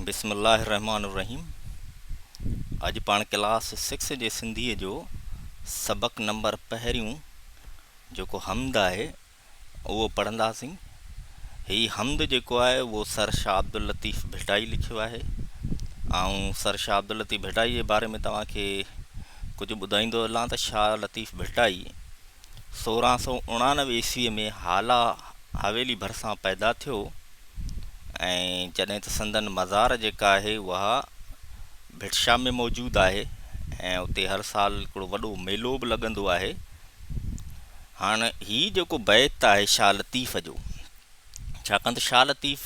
بسم الله الرحمٰن الرحيم اڄ پاڻ ڪلاس سڪس جي سنڌيء جو سبق نمبر پهريون جيڪو حمد آهي اهو پڙهنداسين. هي حمد جيڪو آهي اهو سر شاهه عبداللطيف ڀٽائي لکيو آهي. آئون سر شاهه عبداللطيف ڀٽائي جي باري ۾ توهان کي ڪجهه ٻڌائيندو هلان ته شاهه لطيف ڀٽائي 1689 عيسويء ۾ هالا حويلي ڀرسان پيدا ٿيو ۽ جڏهن ته سندن مزار جيڪا آهي اها ڀٽ شاهه ۾ موجود آهي ۽ اتي هر سال هڪڙو وڏو ميلو به لڳندو آهي. هاڻ هي جيڪو بيت آهي شاهه لطيف جو، ڇاڪاڻ ته شاهه لطيف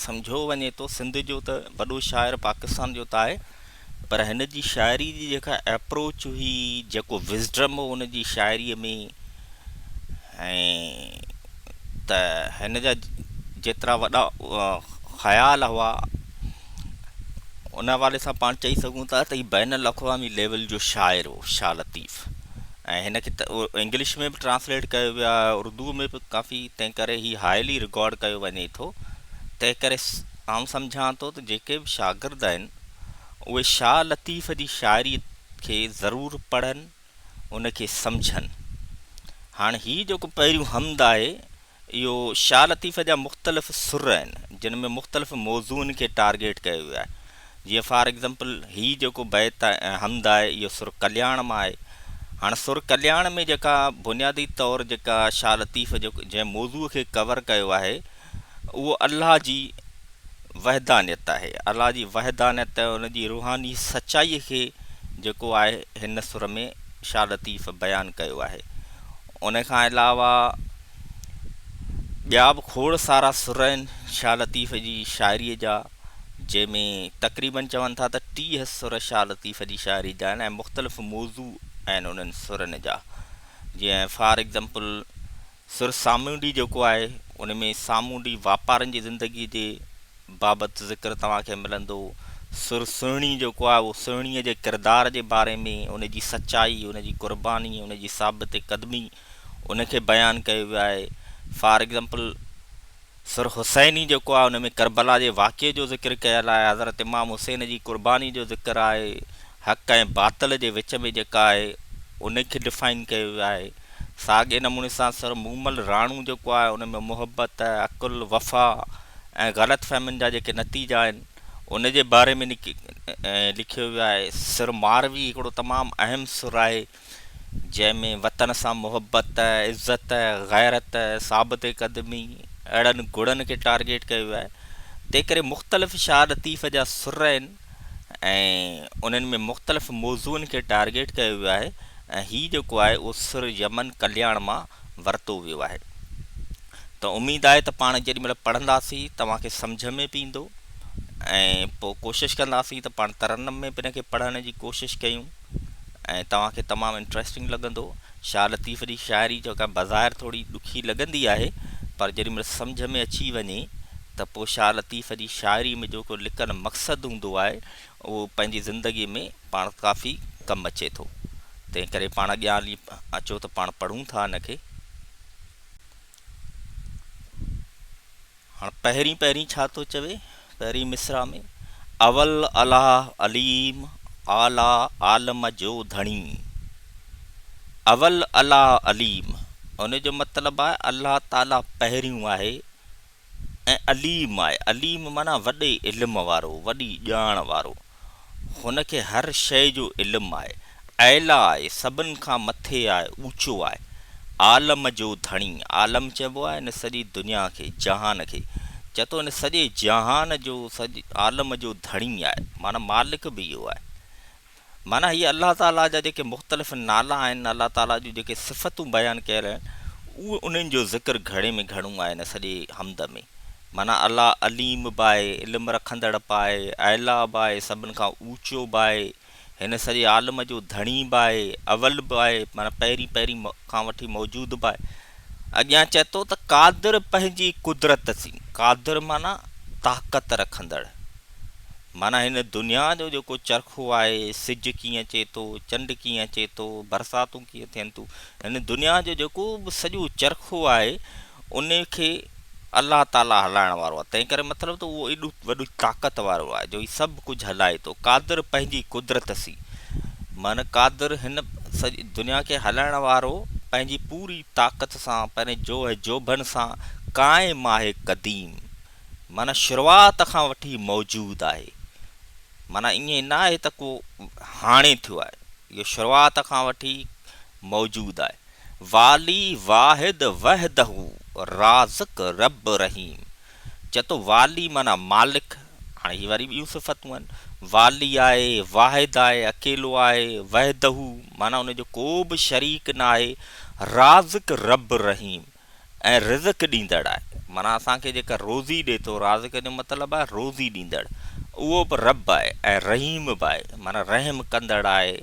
سمجهيو وڃي ٿو سنڌ جو ته وڏو شاعر پاڪستان جو ته آهي پر هن جي شاعري جي جيڪا ايپروچ هئي جيڪو وزڊم هو هن جي شاعري ۾ ۽ ته هن جا جيترا وڏا خيال هئا ان حوالي سان پاڻ چئي سگهون ٿا ته هي بين الاقوامي ليول جو شاعر هو شاهه لطيف ۽ هن کي ته انگلش ۾ به ٽرانسليٽ ڪيو ويو آهي اردو ۾ به ڪافي تنهن ڪري هي هائلي رڪارڊ ڪيو وڃي ٿو تنهن ڪري آئون سمجهان ٿو ته جيڪي به شاگرد آهن اهي شاهه لطيف جي شاعري کي ضرور پڙهن ان کي سمجهن هاڻ هي جيڪو پهريون حمد آهي اهو شاهه لطيف جا مختلف سر آهن، جن ۾ مختلف موضوعن کي ٽارگيٽ ڪيو ويو آهي. جيئن فار ايگزامپل هي جيڪو بيت آهي حمد آهي اهو سر ڪلياڻ مان آهي. هاڻ سر ڪلياڻ ۾ جيڪا بنيادي طور جيڪا شاهه لطيف جيڪو جنهن موضوع کي ڪور ڪيو آهي اهو الله جي وحدانيت آهي. الله جي وحدانيت ۽ ان جي روحاني سچائي کي جيڪو آهي هن سر ۾ شاهه لطيف بيان ڪيو آهي. ان کان علاوه ٻيا به کوڙ سارا سر آهن شاهه لطيف جي شاعريء جا، جنهن ۾ تقريباً چون ٿا ته 30 سر شاهه لطيف جي شاعريء جا آهن ۽ مختلف موضوع آهن انهن سرن جا. جيئن فار ايگزامپل سر سامونڊي جيڪو آهي ان ۾ سامونڊي واپارين جي زندگيء جي بابت ذڪر توهان کي ملندو. سر سهڻي جيڪو آهي اهو سهڻيء جي ڪردار جي باري ۾، ان جي سچائي، ان جي قرباني، ان جي ثابت قدمي ان کي بيان ڪيو ويو آهي. فار ايگزامپل سر حسيني جيڪو آهي ان ۾ ڪربلا جي واقعي جو ذڪر ڪيل آهي، حضرت امام حسين جي قرباني جو ذڪر آهي، حق ۽ باطل جي وچ ۾ جيڪا آهي ان کي ڊفائن ڪيو ويو آهي. ساڳئي نموني سان سر مومل راڻو جيڪو آهي ان ۾ محبت، عقل، وفا ۽ غلط فهمين جا جيڪي نتيجا آهن ان جي باري ۾ لکيو ويو آهي. سر ماروي هڪڙو تمام اهم سر آهي جنهن ۾ وطن سان محبت، عزت، غيرت، ثابت قدمي اهڙن گڻن کي ٽارگيٽ ڪيو ويو آهي. تنهن ڪري مختلف شاهه لطيف جا سر آهن ۽ انهن ۾ مختلف موضوعن کي ٽارگيٽ ڪيو ويو آهي ۽ هي جيڪو آهي اهو سر يمن ڪلياڻ مان ورتو ويو آهي. ته اميد آهي ته پاڻ جيڏي مهل پڙهنداسين توهان کي سمجهه ۾ به ايندو ۽ پوء ڪوشش ڪنداسين ته پاڻ ترنم ۾ به ان کي پڙهڻ جي ڪوشش ڪيون ۽ توهان کي تمام انٽريسٽنگ لڳندو. شاهه لطيف جي شاعري جيڪا بظاهر ٿوري ڏکي لڳندي آهي پر جيڏي مهل سمجهه ۾ اچي وڃي ته پوء شاهه لطيف جي شاعري ۾ جيڪو لڪل مقصد هوندو آهي اهو پنهنجي زندگي ۾ پاڻ ڪافي ڪم اچي ٿو تنهن ڪري پاڻ اڳيان هلي اچو ته پاڻ پڙهون ٿا ان کي. هاڻ پهرين پهرين ڇا ٿو چوي؟ پهرين مصرع ۾ اول الله عليم اعليٰ عالم جو ڌڻي. اول الله عليم ان جو مطلب آهي الله تعاليٰ پهريون آهي ۽ عليم آهي. عليم معنيٰ وڏي علم وارو، وڏي ڄاڻ وارو. هن کي هر شيء جو علم آهي. اعليٰ آهي، سڀن کان مٿي آهي، اوچو آهي. عالم جو ڌڻي، عالم چئبو آهي هن سڄي دنيا کي، جهان کي. چئي ٿو هن سڄي جهان جو، سڄي عالم جو ڌڻي آهي، معنيٰ مالڪ به اهو آهي. معنيٰ هي الله تعاليٰ جا جيڪي مختلف نالا آهن، الله تعاليٰ جون جيڪي صفتون بيان ڪيل آهن، اهي انهن جو ذڪر گهڻي ۾ گهڻو آهي هن سڄي حمد ۾. معنيٰ الله عليم به آهي، علم رکندڙ به آهي، اعليٰ به آهي، سڀن کان اوچو به آهي، هن سڄي عالم جو ڌڻي به آهي، اول به آهي، معنيٰ پهرين پهرين کان وٺي موجود به آهي. اڳيان چئي ٿو ته قادر پنهنجي قدرت سين، قادر معنيٰ طاقت رکندڙ، معنيٰ هن دنيا جو جيڪو چرخو آهي، سج ڪيئن اچي ٿو، چنڊ ڪيئن اچي ٿو، برساتون ڪيئن ٿين ٿيون، هن دنيا جو جيڪو به سڄو چرخو آهي، ان کي الله تعاليٰ هلائڻ وارو آهي، تنهن ڪري مطلب ته اهو ايڏو وڏي طاقت وارو آهي جو هي سڀ ڪجهه هلائي ٿو، قادر پنهنجي قدرت سين، معنيٰ قادر هن سڄي دنيا کي هلائڻ وارو پنهنجي پوري طاقت سان پنهنجي جوهه جوڀن سان قائم آهي قديم معنيٰ شروعات کان وٺي موجود آهي معنيٰ ائين نه آهي ته ڪو هاڻي ٿيو آهي اهو شروعات کان وٺي موجود آهي. والي واحد وحده رازق رب رحيم چئي ٿو والي معنيٰ مالڪ هاڻي هي وري ٻيون صفتون آهن والي آهي واحد آهي اڪيلو آهي وحده معنيٰ ان جو ڪو به شريڪ نه آهي رازق رب رحيم ۽ رزق ڏيندڙ آهي معنيٰ اسان کي جيڪا روزي ڏي ٿو رازق جو مطلب آهي روزي ڏيندڙ اهو به رب آهي ۽ رحيم به آهي معنيٰ رحم ڪندڙ آهي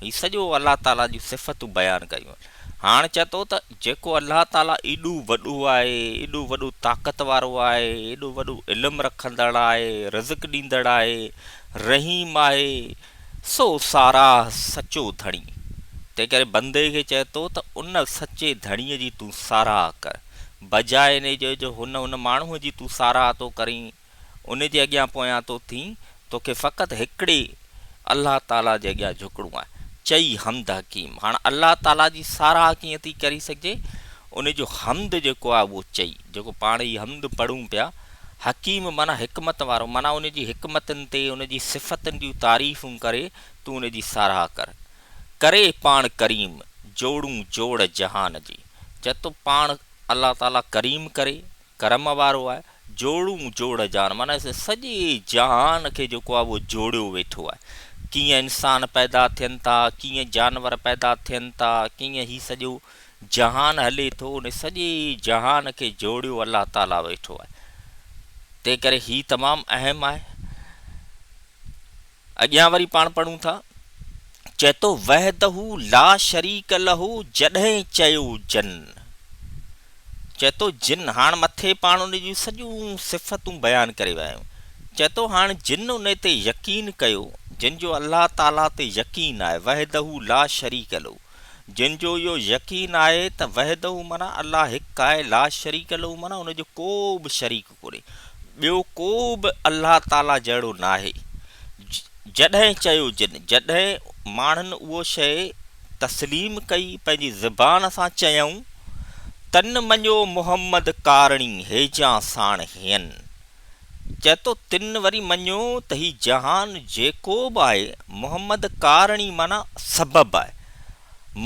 هي سڄو الله تعاليٰ جون صفتون بيان ڪيون آهن هاڻ چئي ٿو ته جيڪو الله تعاليٰ ايڏو وڏو آهي ايڏو وڏو طاقت وارو آهي ايڏو وڏو علم رکندڙ آهي رزق ڏيندڙ آهي رحيم آهي سو ساراهه سچو ڌڻي. تنهنڪري بندي کي چئي ٿو ته ان سچي ڌڻيء جي تون ساراهه ڪر، بجاء انهيء جي جو هن ان ماڻهوء جي تون ساراهه ٿو ڪرين، ان جي اڳيان پويان ٿو ٿين، توکي فقط هڪڙي الله تعاليٰ جي اڳيان جهڪڻو آهي. چئي حمد حڪيم. هاڻ الله تعاليٰ جي ساراهه ڪيئن ٿي ڪري سگهجي؟ ان جو حمد جيڪو آهي اهو چئي، جيڪو پاڻ هي حمد پڙهون پيا، حڪيم معنيٰ حڪمت وارو، معنيٰ ان جي حڪمتن تي، ان جي صفتن جون تعريفون ڪري تون ان جي ساراهه ڪر. ڪري پاڻ ڪريم، جوڙون جوڙ جهان جي. چئي ٿو پاڻ الله تعاليٰ ڪريم ڪري، ڪرم وارو آهي، جوڙون جوڙ جهان معنيٰ سڄي جهان کي جيڪو آهي اهو جوڙيو ويٺو آهي. ڪيئن انسان پيدا ٿين ٿا، ڪيئن جانور پيدا ٿين ٿا، ڪيئن هي سڄو جهان هلي ٿو ان سڄي جهان کي جوڙيو الله تعاليٰ ويٺو آهي تنهن ڪري هي تمام اهم آهي اڳيان وري پاڻ پڙهون ٿا چئي ٿو وحده لا شريڪ له جڏهن چيو جن چئي ٿو جن هاڻ مٿي پاڻ ان جون سڄيون صفتون بيان ڪري ويا آهيون چئي ٿو هاڻ جن ان تي يقين ڪيو جن جو الله تعاليٰ تي يقين آهي وحده لا شريڪ له جن جو اهو يقين آهي ته وحده معنيٰ الله هڪ آهي لا شريڪ له معنيٰ ان جو ڪو به شريڪ ڪونهي ٻيو ڪو به الله تعاليٰ جهڙو ناهي جڏهن چيو جن جڏهن ماڻهن اهو شيء تسليم ڪئي پنهنجي زبان سان چيائون تن مڃيو محمد ڪارڻي هيجان ساڻ هين چئي ٿو تن وري مڃيو ته هي جهان جيڪو به آهي محمد ڪارڻي معنيٰ سبب آهي.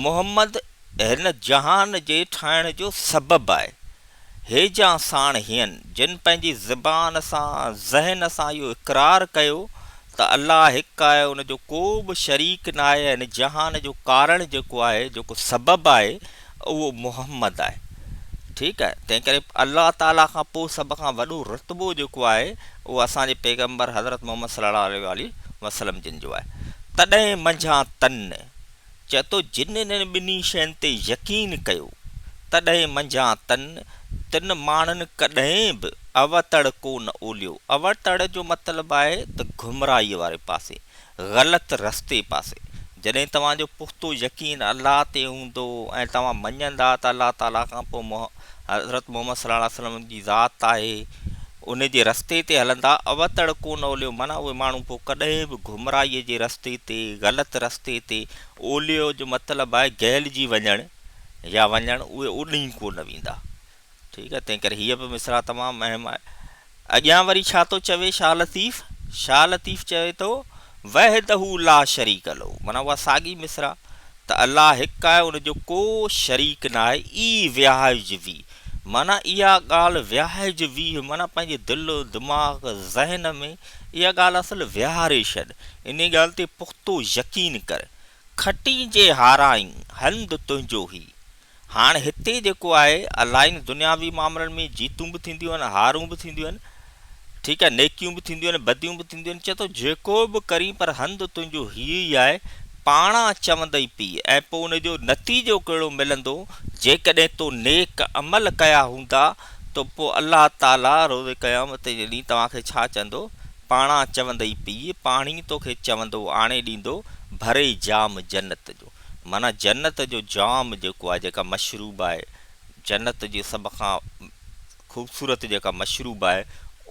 محمد هن جهان جي ٺاهڻ جو سبب آهي. هيجان ساڻ هين جن پنهنجي زبان سان ذهن سان اهو اقرار ڪيو ته الله هڪ آهي ان جو ڪو به شريڪ ناهي هن جهان جو ڪارڻ جيڪو آهي جيڪو سبب آهي اهو محمد آهي ٺيڪ آهي تنهن ڪري الله تعالي کان پوء سڀ کان وڏو رتبو جيڪو آهي اهو اسان جي پيغمبر حضرت محمد صلي الله عليه واٰله وسلم جن جو آهي تڏهن منجهان تن چئي ٿو جن انهن ٻنهي شين تي يقين ڪيو تڏهن منجهان تن تن ماڻهن ڪڏهن به اوتڙ ڪو نه اوليو اوتڙ جو مطلب آهي ته گمراهي واري پاسي غلط رستي پاسي. جڏهن توهان جو پختو يقين الله تي هوندو ۽ توهان مڃندا ته الله تعاليٰ کان پوء حضرت محمد صلي الله عليه وسلم جي ذات آهي ان جي رستي تي هلندا اوتڙ ڪو نه اوليو معنيٰ اهي ماڻهو پوء ڪڏهن به گمراهي جي رستي تي غلط رستي تي اوليو جو مطلب آهي گهلجي وڃڻ يا وڃڻ اهي اوڏهين ڪو نه ويندا. ٺيڪ آهي تنهن ڪري هيء به مصرع تمام اهم آهي. اڳيان وري ڇا ٿو چوي شاهه لطيف؟ شاهه لطيف چوي ٿو، وحده لا شريڪ له معنيٰ اها ساڳي مصرع ته الله هڪ آهي ان جو ڪو شريڪ ناهي اي ويهائج وي معنيٰ اها ڳالهه ويهائج ويهه معنيٰ پنهنجي دل دماغ ذهن ۾ اها ڳالهه اصل ويهاري ڇڏ انهي ڳالهه تي پختو يقين ڪر کٽين جي هارائين هنڌ تنهنجو هي هاڻ هتي جيڪو آهي الائين دنياوي معاملن ۾ جيتون به ٿينديون آهن هارون به ٿينديون آهن ٺيڪ آهي نيڪيون به ٿينديون آهن بديون به ٿينديون آهن چئي ٿو جيڪو به ڪرين پر هنڌ تنهنجو هي ئي آهي پاڻان چوندئي پيء ۽ پوء ان جو نتيجو ڪهڙو ملندو جيڪڏهن تو نيڪ عمل ڪيا هوندا ته پوء الله تعالي روز قيامت جي ڏينهن توهان کي ڇا چوندو پاڻان چوندئي پيء پاڻهي توکي چوندو آڻي ڏيندو ڀري جام جنت جو. معنيٰ جنت جو جام جيڪو آهي جيڪا مشروب آهي جنت جي سڀ کان خوبصورت جيڪا مشروب آهي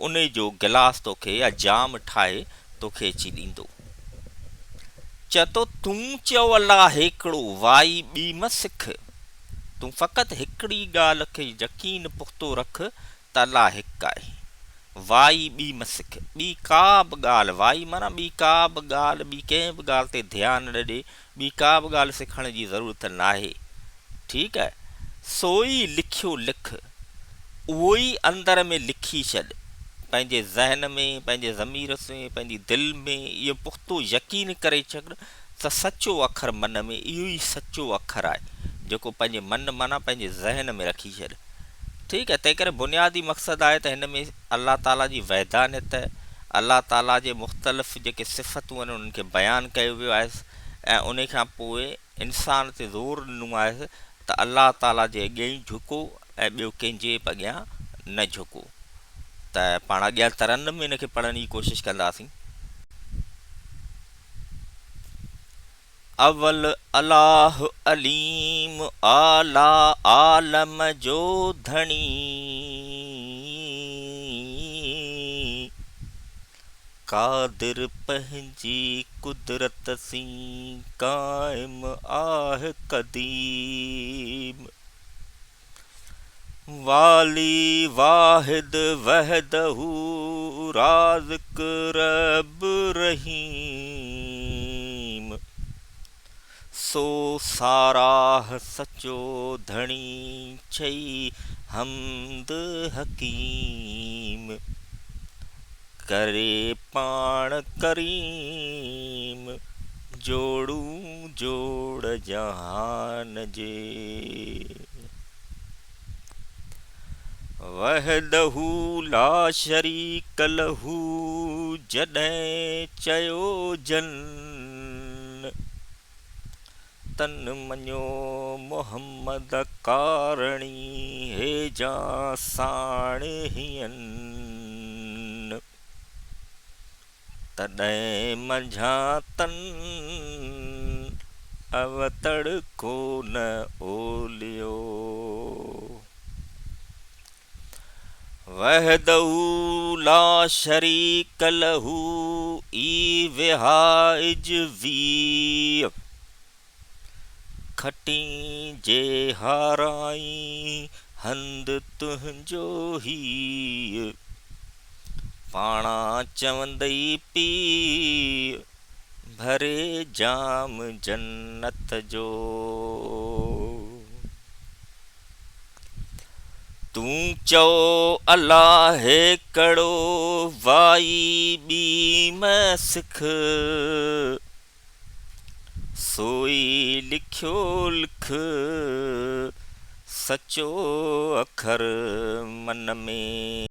انهي جو گلاس توکي يا جام ٺاهي توکي اچي ڏيندو. چئي ٿو تون چئو الله هيڪڙو وائي ٻي م سک. تون فقط هڪڙي ڳالهه کي يقين پختو رک ته الله هڪ آهي. وائي ٻي م سک. ٻي ڪا به ڳالهه، وائي معنيٰ ٻي ڪا به ڳالهه، ٻي ڪنهن به ڳالهه تي ڌيان نه ڏي، ٻي ڪا به ڳالهه سکڻ جي ضرورت ناهي. ٺيڪ آهي. سو ئي لکيو لک. اهو ئي اندر ۾ لکي ڇڏ. پنهنجي ذهن ۾، پنهنجي ضمير ۾، پنهنجي دل ۾ اهو پختو يقين ڪري ڇڏ ته سچو اکر من ۾ اهو ئي سچو اکر آهي، جيڪو پنهنجي من معنيٰ پنهنجي ذهن ۾ رکي ڇڏ. ٺيڪ آهي، تنهنڪري بنيادي مقصد آهي ته هن ۾ الله تعاليٰ جي وحدانيت، الله تعاليٰ جي مختلف جيڪي صفتون آهن انهن کي بيان ڪيو ويو آهي ۽ انهي کان پوء انسان تي زور ڏنو آهي ته الله تعاليٰ جي اڳيان ئي جهڪو ۽ ٻيو ڪنهن جي به اڳيان نه جهڪو ته پاڻ اڳيان ترنم ۾ ان کي پڙهڻ جي ڪوشش ڪنداسين. اول الله عليم اعليٰ عالم جو ڌڻي قادر پنهنجي قدرت سين قائم آه قديم. والي واحد وحده رازق رب رحيم سو ساراهه سچو ڌڻي چئي حمد حڪيم ڪري پاڻ ڪريم جوڙون جوڙ جهان جي. وحده لا شريڪ له جڏهن چيو جن تن مڃيو محمد ڪارڻي هيجان ساڻ هين. تڏهن منجهان تن اوتڙ ڪو نه اوليو. وحده لا شريڪ له اي وهائج ويء. کٽين جي هارائين هنڌ تنهنجو هيء. پاڻان چوندئي پيء، ڀري جام جنت جو. تون چئو الله هيڪڙو، وائي ٻي م سک. سوئي لکيو لک، سچو اکر من ۾.